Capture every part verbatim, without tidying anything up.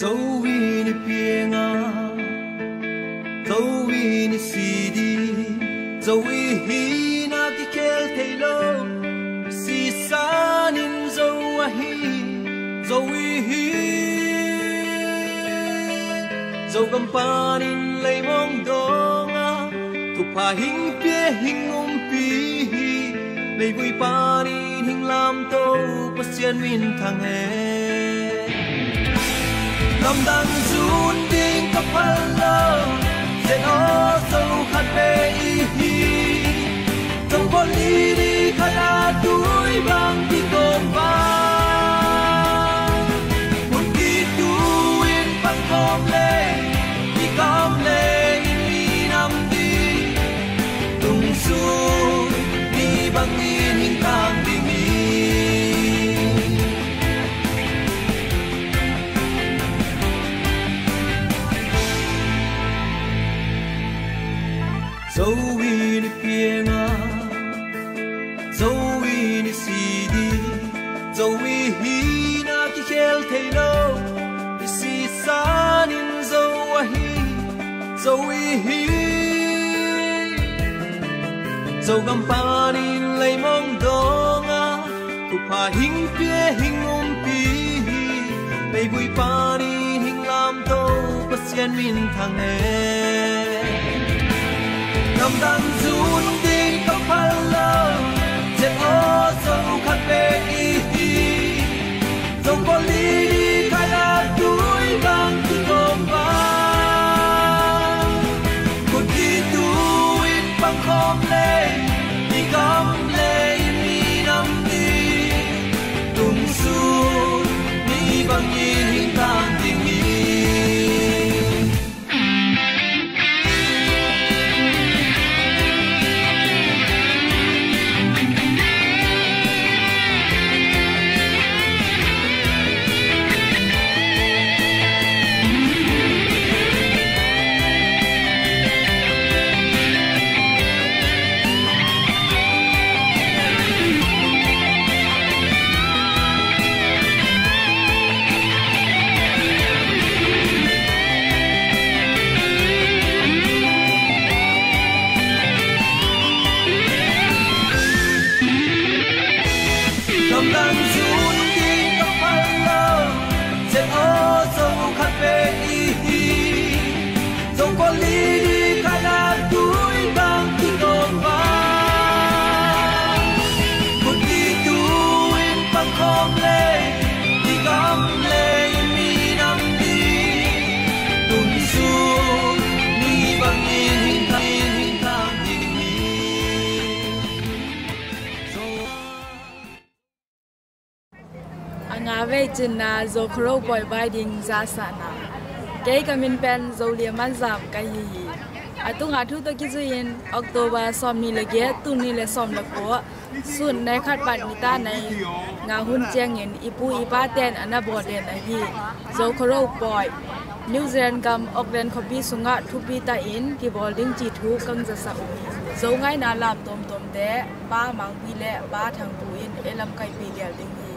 Zo in i piang a, zo in i si ding, zo i hihna kikhel thei lo. I sisan in zo ahi, zo i hi. Zogam panin leimong dong a, thupha hing pia hing umpi hi. Leivui panin hing lamto Pasian minthang hen. Lamdang zun ding ka phal lo, zen aw zo khat ve i hi. Zo kawlli khat a tui bang kikawm bang. Hun kitu in pangkhawm le, i kam le i minam ding. Tungsung ni bangin hing tang ding hi. Zo in i piang a, zo in i si ding, zo i hihna kikhel thei lo. I sisan in zo ahi, zo i hi. Zogam panin leimong dong a, thupha hing pia hing umpi hi. Leivui panin hing lamto Pasian minthang hen. Lamdang zun ding ka phal lo, zen aw zo khat ve i hi. Zo kawlli khat a tui bang kikawm bang. Khut kitu in pangkhawm le, i kam le i minam ding. Tungsung ni bangin hing tang ding hi. Lamdang zun ding ka phal lo, zen aw zo khat ve i hi. Zo kawlli khat a tui bang kikawm bang. Khut kitu in pangkhawm le, i kam le i minam ding. Tungsung ni bangin hing tang, hing tang ding hi. A nga vei cinna Zo khuaro pawi vai ding zasahna. Kei ka min pen Zo Lia Manzam ka hi hi. A tunga thu tawh kizui in October sawmnih le giat, tul nih le sawm le kua, sun nai khat pan nitak nai nga hun ciangin i pu i pa ten a na bawl den ahi Zo khuaro pawi New Zealand gam Auckland khuapi sungah thupi tahin kibawl ding cih thu kang zasak uh hi. Zo ngaina lam tuamtuamte Pa Mangpi le Pa Thangpu in ei lamkaihpih gel ding hi.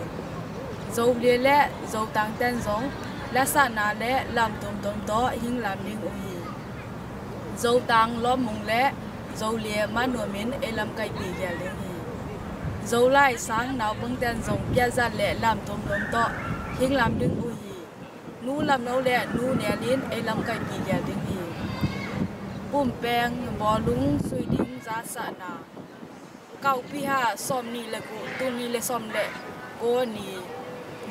Zo Lia le Zo Tang ten zong lasahna le lam tuamtuam tawh hing lam ding uh hi. Zo Tang Lawm Mung le Zo Lia Ma Nuam in ei lamkaihpih gel ding hi. Zo Lai Sang naupang ten zong piazat le lam tuamtuam tawh hing lam ding uh hi. Nu Lam No le Nu Nel in ei lamkaihpih gel ding hi. Pumpeng bawlung sui ding zasahna. Kawpi ha sawm nih le gu, tul nih le sawm le kua ni,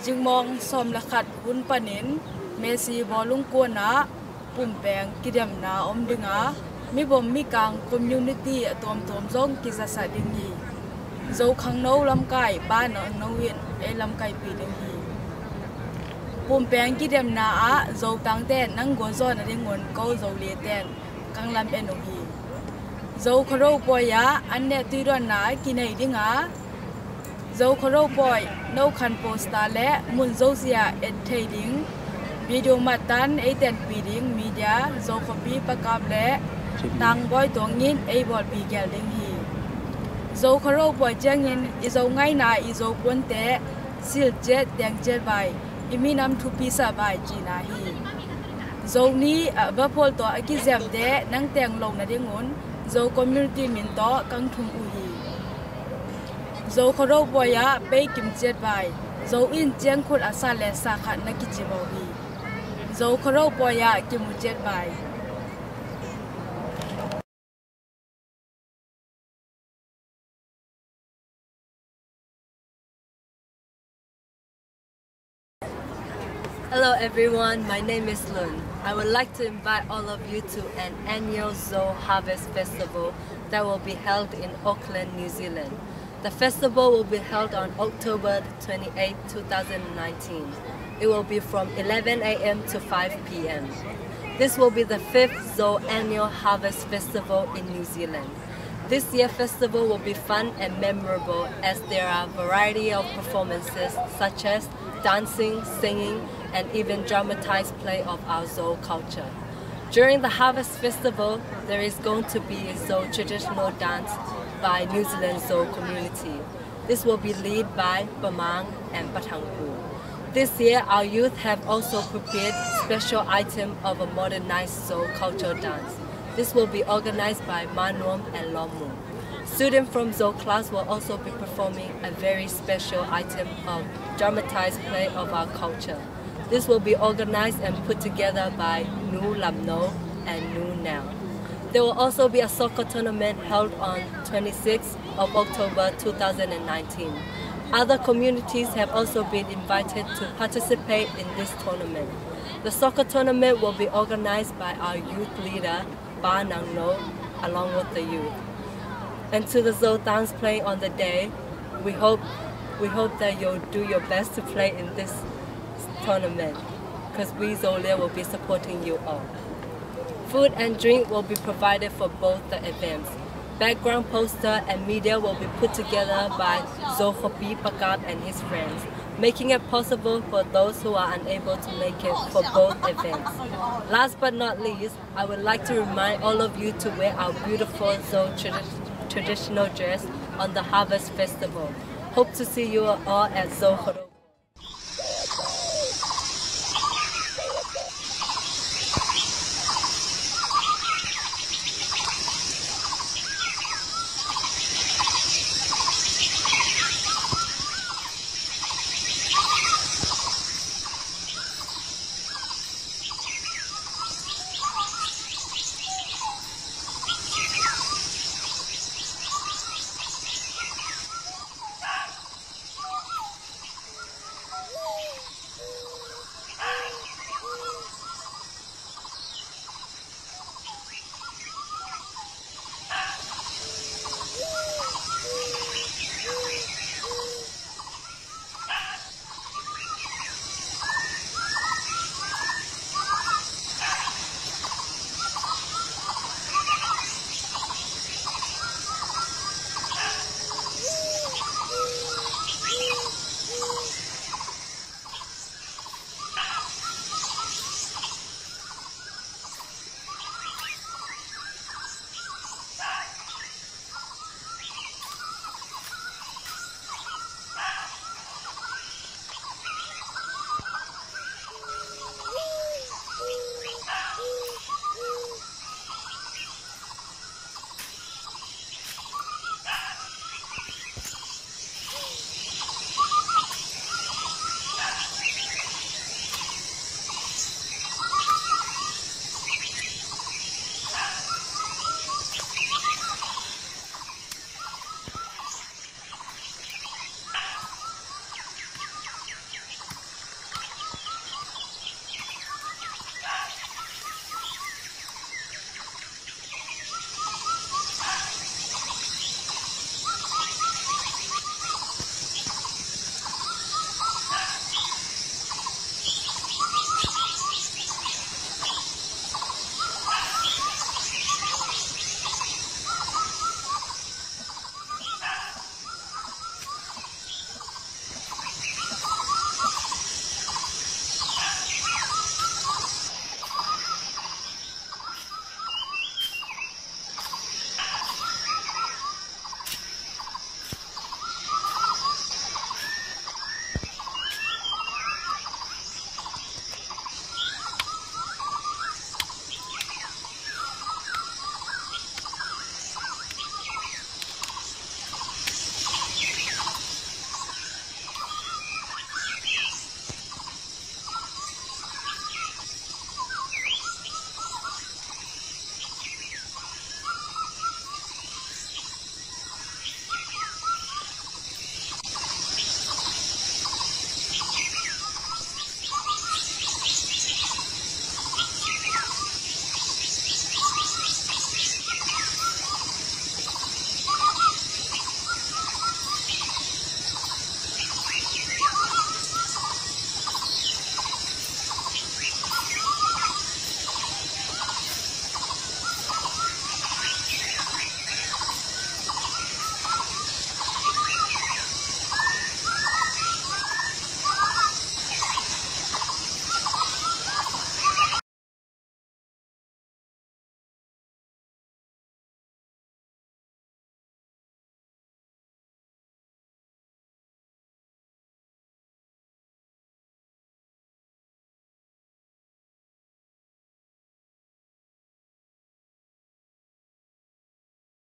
zingmawng sawm le khat hun panin Mesi bawlung kuanah pumpeng kidemna om dinga, mibawm mikang community a tuamtuam zong kizasah ding hi. Zo khangno lamkai ba nangno in ei lamkaipih ding hi. Pumpeng kidemna ah Zotangte nang gualzawhna dingun ko Zoliate kang lam en uh hi. Zo Khuado pawi ah an neh tuidawnna kinei dinga, Zo Khuado pawi no khan poster le mun zozia et thei ding video mattan ei tenpih ding media, Zo khuapi pakap le tangbawi tuangin ei bawlpih gel ding hi. Zo Khuado pawi ciangin i Zo ngaina i Zo puante silciat tengciat vai, i minam thupi sa vai cina hi. Zo ni a va phual tawh a kizemte nang teng lo nadingun Zo community min tawh kang thum uh hi. Zo Khuado pawi ah bei kimciat vai, Zo in ciangkhut a sa le sa khat na kici bo hi. Zo Khuado pawi ah kimuciat vai. Hello everyone, my name is Lun. I would like to invite all of you to an annual Zo Harvest Festival that will be held in Auckland, New Zealand. The festival will be held on October twenty-eighth, two thousand nineteen. It will be from eleven a m to five p m. This will be the fifth Zo Annual Harvest Festival in New Zealand. This year festival will be fun and memorable as there are a variety of performances such as dancing, singing, and even dramatized play of our Zo culture. During the Harvest Festival, there is going to be a Zo traditional dance by New Zealand Zo community. This will be led by Pamang and Patangpu. This year, our youth have also prepared special item of a modernized Zo cultural dance. This will be organized by Manuam and Lomu. Students from Zo class will also be performing a very special item of dramatized play of our culture. This will be organized and put together by Nu Lamno and Nu Nell. There will also be a soccer tournament held on twenty-sixth of October two thousand nineteen. Other communities have also been invited to participate in this tournament. The soccer tournament will be organized by our youth leader, Ba Nang No, along with the youth. And to the Zo Dance playing on the day, we hope we hope that you'll do your best to play in this tournament, because we Zolia will be supporting you all. Food and drink will be provided for both the events. Background poster and media will be put together by Zo Khopi Pakap and his friends, making it possible for those who are unable to make it for both events. Last but not least, I would like to remind all of you to wear our beautiful Zo tradi- traditional dress on the Harvest Festival. Hope to see you all at Zo Khuado.